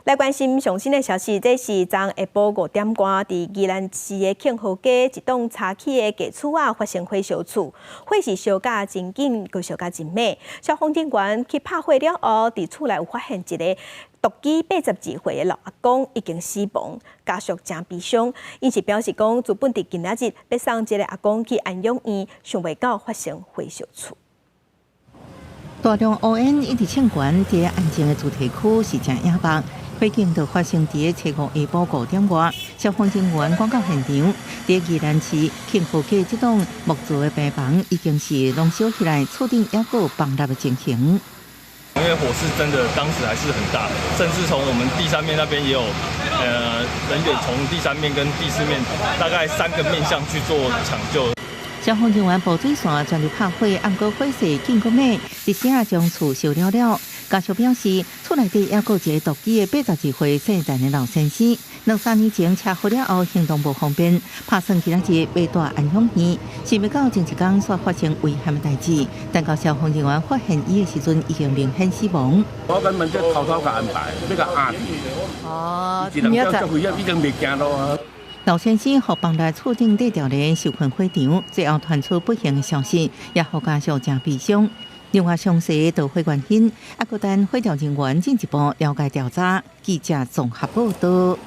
來關心上新的消息，這是昨下晡5點外，佇宜蘭市的慶和街一棟柴起的舊厝仔發生火燒厝，火勢燒甲真緊，閣燒甲真猛。消防人員去拍火了後，佇厝內有發現一个獨居82歲的老阿公已經死亡，家屬誠悲傷。𪜶是表示講，原本佇今仔日欲送這个阿公去安養院，想袂到發生火燒厝。大量烏煙一直衝懸，佇安靜的住宅區是誠野目。火警就發生佇初五下晡5點外，消防人員趕到現場，佇宜蘭市慶和街這棟木造的平房已經是攏燒起來，厝頂猶閣有崩落的情形。因為火勢真的當時還是很大，甚至從我們第三面那邊也有，人員從第三面跟第四面大概三個面向去做搶救。消防人員布水線全力拍火，毋過火勢緊閣猛，一時仔將厝燒了了。家屬表示，厝內底猶閣有一个獨居的82歲姓陳的老先生，兩三年前車禍了後行動無方便，拍算今仔日欲帶安養院，想袂到前一工煞發生遺憾的代誌。等到消防人員發現伊的時陣，已經明顯死亡。我根本就偷偷共安排，欲共壓住。哦，一人叫做已經袂行路啊。老先生予放佇厝頂底吊簾受困火場，最後傳出不幸的消息，也予家屬誠悲傷。另外，詳細導火原因，猶閣等火調人員進一步了解調查。記者綜合報道。